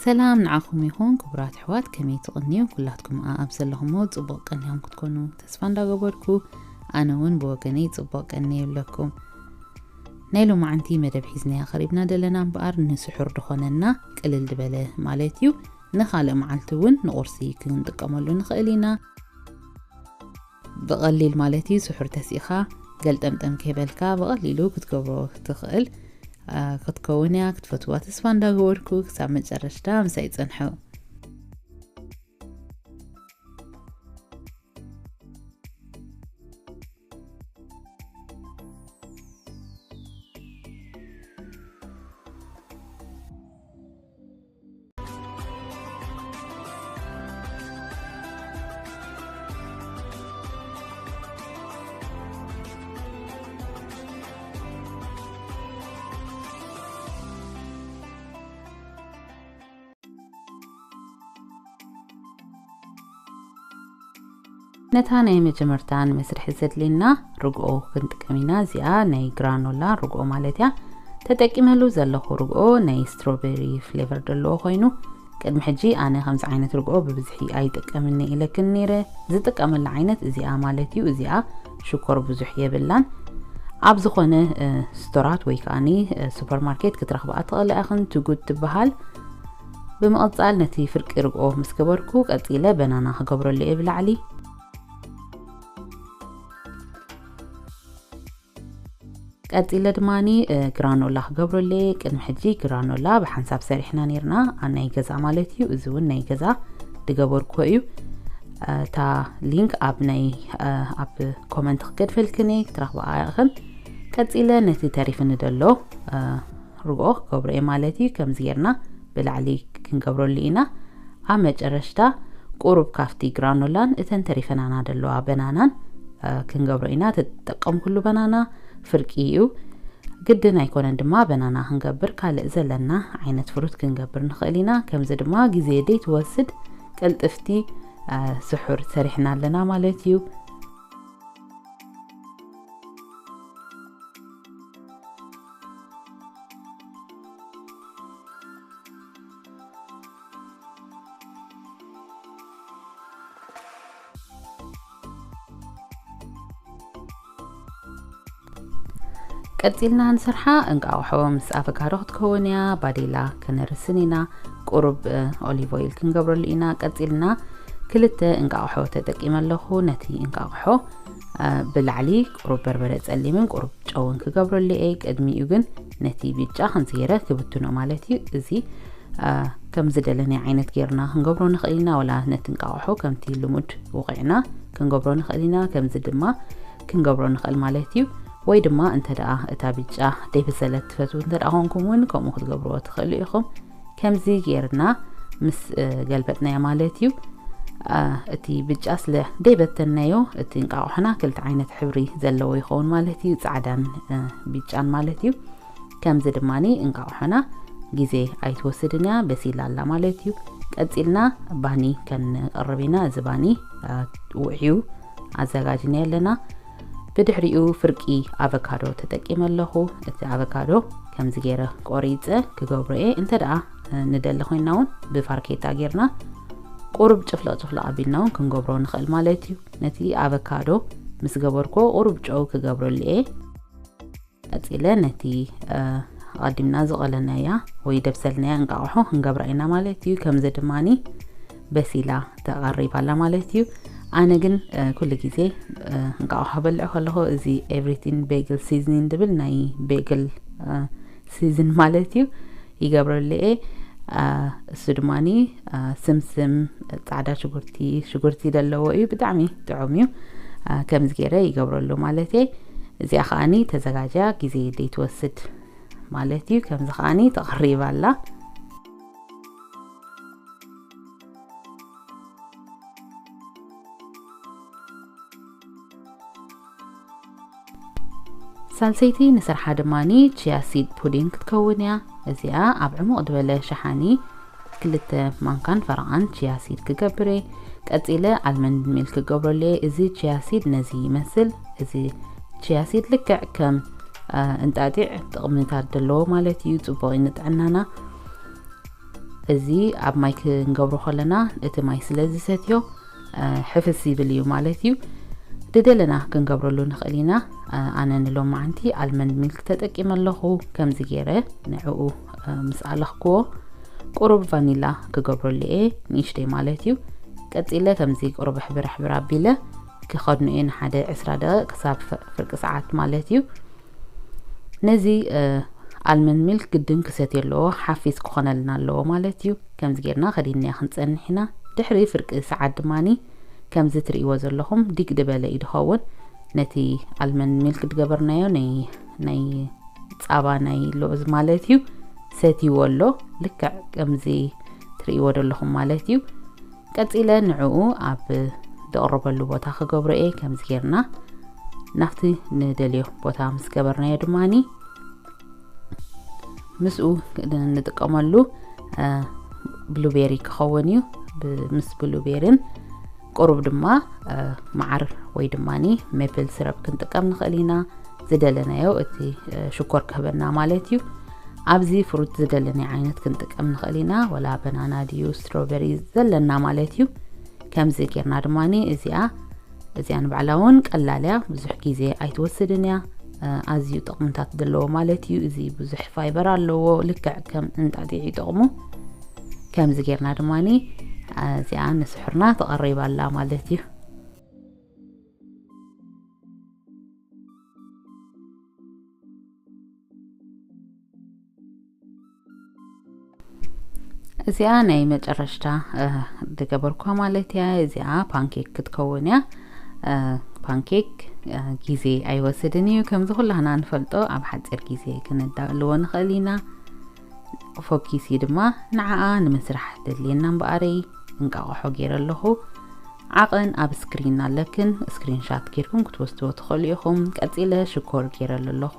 ሰላም ንዓኹም ይኹን ክቡራት ኣሕዋት፣ ከመይ ትቕንዩ? ኩላትኩም ኣብ ዘለኹምዎ ጽቡቕ ቀኒኹም ክትኮኑ ተስፋ እንዳገበርኩ፣ ኣነ እውን ብወገነይ ጽቡቕ ቀኒ ይብለኩም። ናይ ሎማዓንቲ መደብ ሒዝናያ ኸሪብና ደለና እምበኣር፣ ንስሑር ድኾነና ቅልል ድበለ ማለት እዩ። ንኻልእ መዓልቲ እውን ንቑርሲ ክንጥቀመሉ ንኽእል ኢና። ብቐሊል ማለት እዩ፣ ስሑር ተሲእኻ ገልጠምጠም ከይበልካ ብቐሊሉ ክትገብሮ ትኽእል ክትከውን እያ። ክትፈትዋ ተስፋ እንዳገበርኩ ክሳብ መጨረሽታ ምሳይ ጸንሑ። ነታ ናይ መጀመርታ ንመስርሒ ዘድልየና ርግኦ ክንጥቀም ኢና። እዚኣ ናይ ግራኖላ ርግኦ ማለት እያ። ተጠቂመሉ ዘለኹ ርግኦ ናይ ስትሮቤሪ ፍሌቨር ዘለዎ ኮይኑ፣ ቅድሚ ሕጂ ኣነ ከምዚ ዓይነት ርግኦ ብብዝሒ ኣይጥቀምን እየ ኢለክን ነይረ። ዝጥቀመላ ዓይነት እዚኣ ማለት እዩ። እዚኣ ሽኮር ብዙሕ የብላን። ኣብ ዝኾነ ስቶራት ወይ ከዓኒ ሱፐርማርኬት ክትረኽብኣ ትኽእላ ኢኽን። ትጉድ ትበሃል። ብምቕጻል ነቲ ፍርቂ ርግኦ ምስ ገበርኩ፣ ቀጺለ በናና ክገብረሉ እየ ብላዕሊ። ቀጺለ ድማኒ ግራኖላ ክገብረሉ እየ። ቅድሚ ሕጂ ግራኖላ ብሓንሳብ ሰሪሕና ነይርና፣ ኣብ ናይ ገዛ ማለት እዩ። እዚ እውን ናይ ገዛ ድገበርኩዎ እዩ። እታ ሊንክ ኣብ ናይ ኣብ ኮመንት ክገድፈልክን እየ፣ ክትረኽብኣ ኢኽን። ቀጺለ ነቲ ተሪፍኒ ደሎ ርግኦ ክገብሮ እየ ማለት እዩ። ከምዚ ጌርና ብላዕሊ ክንገብረሉ ኢና። ኣብ መጨረሽታ ቁሩብ ካብቲ ግራኖላን እተን ተሪፈናና ደለዋ በናናን ክንገብሮ ኢና። ተጠቀምኩሉ በናና ፍርቂ እዩ። ግድን ኣይኮነን ድማ በናና ክንገብር፣ ካልእ ዘለና ዓይነት ፍሩት ክንገብር ንኽእል ኢና። ከምዚ ድማ ግዜ ደይትወስድ ቅልጥፍቲ ስሑር ሰሪሕና ኣለና ማለት እዩ። ቀጺልና ንሰርሓ እንቃቑሖ ምስ ኣቨካዶ ክትከውን እያ። ባዴላ ከነርስን ኢና። ቁሩብ ኦሊቭ ኦይል ክንገብረሉ ኢና። ቀጺልና ክልተ እንቃቑሖ ተጠቂመ ኣለኹ። ነቲ እንቃቑሖ ብላዕሊ ቁሩብ በርበረ ጸሊምን ቁሩብ ጨውን ክገብረሉ እየ። ቅድሚኡ ግን ነቲ ብጫ ከምዚ ገይረ ክብትኖ ማለት እዩ። እዚ ከም ዝደለናዮ ዓይነት ጌርና ክንገብሮ ንኽእል ኢና። ወላ ነቲ እንቃቑሖ ከምቲ ልሙድ ውቒዕና ክንገብሮ ንኽእል ኢና። ከምዚ ድማ ክንገብሮ ንኽእል ማለት እዩ። ወይ ድማ እንተ ደኣ እታ ብጫ ደይበሰለት ትፈትዉ እንተ ደኣ ኮንኩም እውን ከምኡ ክትገብርዎ ትኽእሉ ኢኹም። ከምዚ ጌርና ምስ ገልበጥናዮ ማለት እዩ። እቲ ብጫ ስለ ደይበተናዮ እቲ እንቃቑሖና ክልተ ዓይነት ሕብሪ ዘለዎ ይኸውን ማለት እዩ፣ ጻዕዳን ብጫን ማለት እዩ። ከምዚ ድማኒ እንቃቑሖና ግዜ ኣይትወስድን እያ፣ በሲላ ኣላ ማለት እዩ። ቀጺልና ባኒ ከንቕርብ ኢና። እዚ ባኒ ውዕዩ ኣዘጋጅና ኣለና። ብድሕሪኡ ፍርቂ ኣቨካዶ ተጠቂመ ኣለኹ። እቲ ኣቨካዶ ከምዚ ገይረ ቆሪፀ ክገብሮ እየ። እንተ ደኣ ንደሊ ኮይና እውን ብፋርኬታ ጌርና ቁሩብ ጭፍለቕ ጭፍለቕ ኣቢልና እውን ክንገብሮ ንኽእል ማለት እዩ። ነቲ ኣቨካዶ ምስ ገበርኮ ቁሩብ ጨው ክገብረሉ እየ። ቀጺለ ነቲ ኣቐዲምና ዝቐለናያ ወይ ደብሰልናያ እንቃቑሖ ክንገብራ ኢና ማለት እዩ። ከምዚ ድማኒ በሲላ ተቐሪባ ኣላ ማለት እዩ። ኣነ ግን ኩሉ ግዜ እንቃቑሖ በልዕ ከለኹ እዚ ኤቭሪቲን ቤግል ሲዝኒን ድብል ናይ ቤግል ሲዝን ማለት እዩ ይገብረሉ እየ። እሱ ድማኒ ስምስም፣ ጻዕዳ ሽጉርቲ፣ ሽጉርቲ ዘለዎ እዩ። ብጣዕሚ ጥዑም እዩ። ከምዚ ገይረ ይገብረሉ ማለት እየ። እዚኣ ከዓኒ ተዘጋጅያ ግዜ ደይትወስድ ማለት እዩ። ከምዚ ከዓኒ ተቐሪባ ኣላ። ሳልሰይቲ ንስርሓ ድማኒ ቺያ ሲድ ፑዲንግ ክትከውን እያ። እዚኣ ኣብ ዕሙቕ ዝበለ ሸሓኒ ክልተ ማንካን ፈረቓን ቺያ ሲድ ክገብር እየ። ቀጺለ ኣልመንድ ሚልክ ክገብረሉ እየ። እዚ ቺያ ሲድ ነዚ ይመስል። እዚ ቺያ ሲድ ልክዕ ከም እንጣጢዕ ጥቕምታት ዘለዎ ማለት እዩ። ጽቡቕ እዩ ንጥዕናና። እዚ ኣብ ማይ ክንገብሮ ከለና እቲ ማይ ስለ ዝሰትዮ ሕፍስ ይብል እዩ ማለት እዩ። ድደለና ክንገብረሉ ንኽእል ኢና። ኣነ ንሎማዓንቲ ኣልመንድ ሚልክ ተጠቂመ ኣለኹ። ከምዚ ገይረ ንዕኡ ምስ ኣለኽክዎ ቁሩብ ቫኒላ ክገብረሉ እየ፣ ንእሽተይ ማለት እዩ። ቀጺለ ከምዚ ቁሩብ ሕብር ሕብር ኣቢለ ክኸድኑ እየ ንሓደ ዕስራ ደቂቕ ክሳብ ፍርቂ ሰዓት ማለት እዩ። ነዚ ኣልመንድ ሚልክ ግድን ክሰትዮ ኣለዎ፣ ሓፊስ ክኾነልና ኣለዎ ማለት እዩ። ከምዚ ጌርና ከዲንናዮ ክንጸንሕ ኢና። ድሕሪ ፍርቂ ሰዓት ድማኒ ከምዚ ትርእይዎ ዘለኹም ዲግ ድበለ እዩ ድኸውን። ነቲ ኣልመንድ ሚልክ ድገበርናዮ ናይ ናይ ጻባ ናይ ሎዝ ማለት እዩ ሰትይዎ ኣሎ። ልክዕ ከምዚ ትርእይዎ ዘለኹም ማለት እዩ። ቀጺለ ንዕኡ ኣብ ዝቕርበሉ ቦታ ክገብሮ እየ። ከምዚ ጌርና ናብቲ ንደልዮ ቦታ ምስ ገበርናዮ ድማኒ ምስኡ ንጥቀመሉ ብሉቤሪ ክኸውን እዩ። ምስ ብሉቤርን ቁሩብ ድማ መዓር ወይ ድማ ሜፕል ስረብ ክንጥቀም ንኽእል ኢና። ዝደለናዮ እቲ ሽኮር ክህበና ማለት እዩ። ኣብዚ ፍሩት ዝደለናዮ ዓይነት ክንጥቀም ንኽእል ኢና። ወላ በናና ድዩ ስትሮበሪ ዘለና ማለት እዩ። ከምዚ ጌርና ድማ እዚኣ እዚኣ ንባዕላ እውን ቀላል እያ፣ ብዙሕ ግዜ ኣይትወስድን እያ። ኣዝዩ ጥቕምታት ዘለዎ ማለት እዩ። እዚ ብዙሕ ፋይበር ኣለዎ፣ ልክዕ ከም እንጣጢዕ ይጠቕሙ። ከምዚ ጌርና ድማ እዚኣ ንስሑርና ተቐሪባ ኣላ ማለት እዩ። እዚኣ ናይ መጨረሽታ ዝገበርኳ ማለት እያ። እዚኣ ፓንኬክ ክትከውን እያ። ፓንኬክ ግዜ ኣይወስድን እዩ። ከምዚ ኩላህና ንፈልጦ ኣብ ሓፂር ግዜ ክንዳልዎ ንኽእል ኢና። ፎኪሲ ድማ ንዓኣ ንምስራሕ ደድልየና እምበኣረይ እንቃቕሖ ገይረ ኣለኹ። ዓቐን ኣብ ስክሪን ኣለክን፣ ስክሪንሻት ጌርኩም ክትወስድዎ ትኽእሉ ኢኹም። ቀጺለ ሽኮር ጌረሉ ኣለኹ፣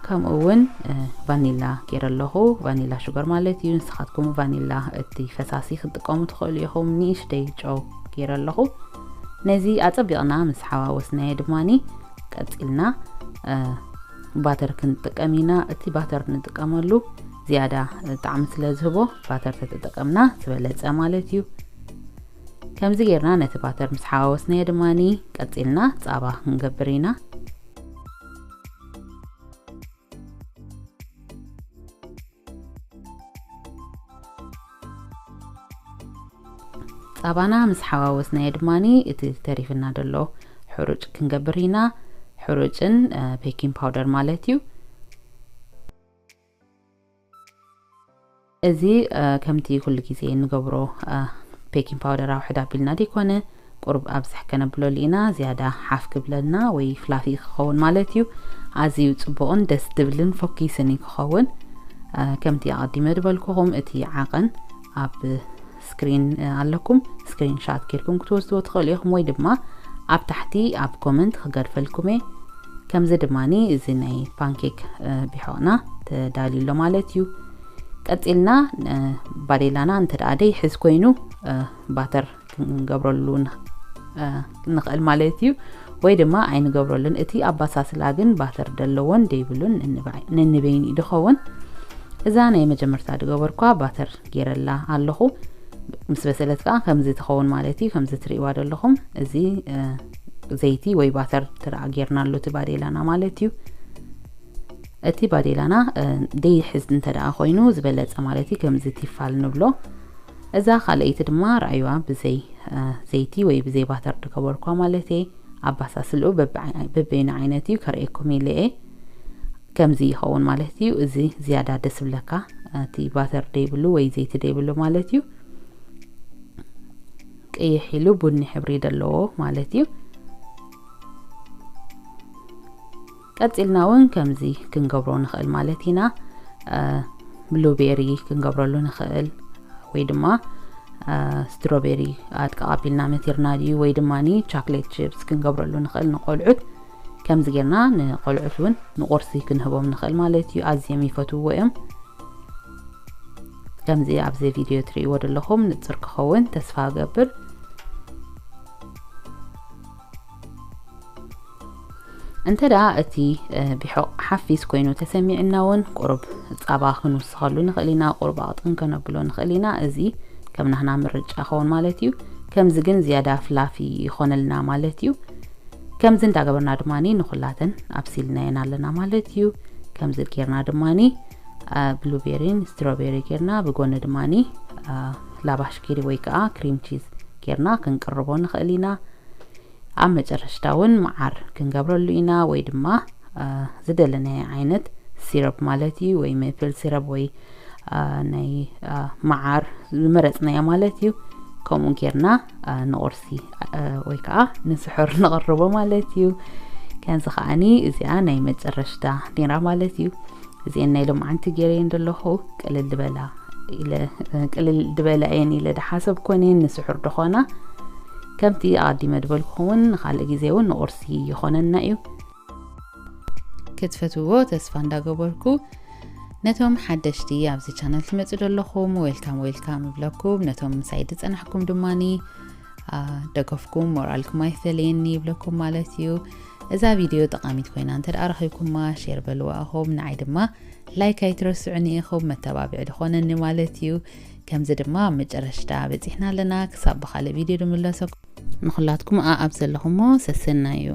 ከምኡ እውን ቫኒላ ጌረ ኣለኹ። ቫኒላ ሽገር ማለት እዩ። ንስኻትኩም ቫኒላ እቲ ፈሳሲ ክትጥቀሙ ትኽእሉ ኢኹም። ንእሽተይ ጨው ጌረ ኣለኹ። ነዚ ኣጸቢቕና ምስ ሓዋወስናዮ ድማኒ ቀጺልና ባተር ክንጥቀም ኢና። እቲ ባተር ንጥቀመሉ ዝያዳ ጣዕሚ ስለ ዝህቦ ባተር ተተጠቀምና ዝበለጸ ማለት እዩ። ከምዚ ጌርና ነቲ ባተር ምስ ሓዋወስናዮ ድማኒ ቀጺልና ጻባ ክንገብር ኢና። ጻባና ምስ ሓዋወስናዮ ድማኒ እቲ ተሪፍና ዘሎ ሕሩጭ ክንገብር ኢና። ሕሩጭን ቤኪንግ ፓውደር ማለት እዩ። እዚ ከምቲ ኩሉ ግዜ እንገብሮ ቤኪንግ ፓውደር ኣውሕድ ኣቢልና ደይኮነ፣ ቁሩብ ኣብዝሕ ከነብለሉ ኢና። ዝያዳ ሓፍ ክብለልና ወይ ፍላፊ ክኸውን ማለት እዩ። ኣዝዩ ጽቡቕን ደስ ዝብልን ፎኪስን እዩ ክኸውን። ከምቲ ኣቐዲመ ዝበልኩኹም እቲ ዓቐን ኣብ ስክሪን ኣለኩም፣ ስክሪን ሻት ጌርኩም ክትወስድዎ ትኽእሉ ኢኹም፣ ወይ ድማ ኣብ ታሕቲ ኣብ ኮመንት ክገድፈልኩም እየ። ከምዚ ድማኒ እዚ ናይ ፓንኬክ ቢሖቕና ተዳልዩ ኣሎ ማለት እዩ። ቀጺልና ባዴላና እንተ ደኣ ደይሕዝ ኮይኑ ባተር ክንገብረሉ ንኽእል ማለት እዩ፣ ወይ ድማ ኣይንገብረሉን። እቲ ኣባሳስላ ግን ባተር ደለዎን ደይብሉን ነንበይኑ እዩ ድኸውን። እዛ ናይ መጀመርታ ድገበርኳ ባተር ጌረላ ኣለኹ። ምስ በሰለት ከዓ ከምዚ ትኸውን ማለት እዩ። ከምዚ ትርእይዋ ዘለኹም እዚ ዘይቲ ወይ ባተር ትረኣ ጌርናሉ እቲ ባዴላና ማለት እዩ። እቲ ባዴላና ደይሕዝ እንተ ደኣ ኮይኑ ዝበለጸ ማለት እዩ። ከምዚ ቲፋል ንብሎ። እዛ ካልኣይቲ ድማ ረኣይዋ ብዘይ ዘይቲ ወይ ብዘይ ባተር ድገበርኳ ማለት እየ። ኣባሳስልኡ በበይኑ ዓይነት እዩ ከርእየኩም ኢለ እየ። ከምዚ ይኸውን ማለት እዩ። እዚ ዝያዳ ደስ ብለካ፣ እቲ ባተር ደይብሉ ወይ ዘይቲ ደይብሉ ማለት እዩ። ቅይሕ ኢሉ ቡኒ ሕብሪ ዘለዎ ማለት እዩ። ቀጺልና እውን ከምዚ ክንገብሮ ንኽእል ማለት ኢና። ብሉቤሪ ክንገብረሉ ንኽእል ወይ ድማ ስትሮቤሪ ኣድቃቕ ኣቢልና መቲርና ድዩ ወይ ድማ ቻክሌት ቺፕስ ክንገብረሉ ንኽእል ንቆልዑት። ከምዚ ጌርና ንቆልዑት እውን ንቁርሲ ክንህቦም ንኽእል ማለት እዩ። ኣዝዮም ይፈትውዎ እዮም። ከምዚ ኣብዚ ቪድዮ ትርእይዎ ዘለኹም ንጽር ክኸውን ተስፋ እገብር። እንተ ደኣ እቲ ቢሖቕ ሓፊስ ኮይኑ ተሰሚዕና እውን ቁሩብ ጻባ ክንውስኸሉ ንኽእል ኢና፣ ቁሩብ ኣቕጥን ከነብሎ ንኽእል ኢና። እዚ ከም ናህና ምርጫ ኸውን ማለት እዩ። ከምዚ ግን ዝያዳ ፍላፊ ይኾነልና ማለት እዩ። ከምዚ እንዳገበርና ድማ ንኹላተን ኣብሲልናየን ኣለና ማለት እዩ። ከምዚ ጌርና ድማ ብሉቤሪን ስትሮቤሪ ጌርና ብጎኒ ድማ ላባሽ ኪሪ ወይ ከዓ ክሪም ቺዝ ጌርና ክንቅርቦ ንኽእል ኢና። ኣብ መጨረሽታ እውን መዓር ክንገብረሉ ኢና ወይ ድማ ዝደለናዮ ዓይነት ሲረፕ ማለት እዩ፣ ወይ ሜፕል ሲረፕ ወይ ናይ መዓር ዝመረፅናዮ ማለት እዩ። ከምኡ ጌርና ንቁርሲ ወይ ከዓ ንስሑር ንቕርቦ ማለት እዩ። ከምዚ ከዓኒ እዚኣ ናይ መጨረሽታ ኔራ ማለት እዩ። እዚአን ናይ ሎምዓንቲ ገይረየን ዘለኹ ቅልል ዝበላ ኢለ ቅልል ዝበላ እየን ኢለ ድሓሰብ ኮነን ንስሑር ድኾና ከምቲ ኣቐዲመ ድበልኩኹም እውን ንኻልእ ግዜ እውን ንቁርሲ ይኾነና እዩ። ክትፈትዎ ተስፋ እንዳገበርኩ ነቶም ሓደሽቲ ኣብዚ ቻነል ትመፁ ዘለኹም ዌልካም ዌልካም እብለኩም። ነቶም ምሳይ ዝፀናሕኩም ድማኒ ደገፍኩም ሞራልኩም ኣይፈለየኒ ይብለኩም ማለት እዩ። እዛ ቪድዮ ጠቃሚት ኮይና እንተ ደኣ ረኺብኩማ ሼር በልዋ ኢኹም፣ ንዓይ ድማ ላይክ ኣይትረስዑኒ ኢኹም፣ መተባብዒ ዝኾነኒ ማለት እዩ። ከምዚ ድማ ኣብ መጨረሽታ በፂሕና ኣለና። ክሳብ ብኻልእ ቪድዮ ድምለሰኩም ንኹላትኩም ኣኣብ ዘለኹሞ ሰሰና እዩ።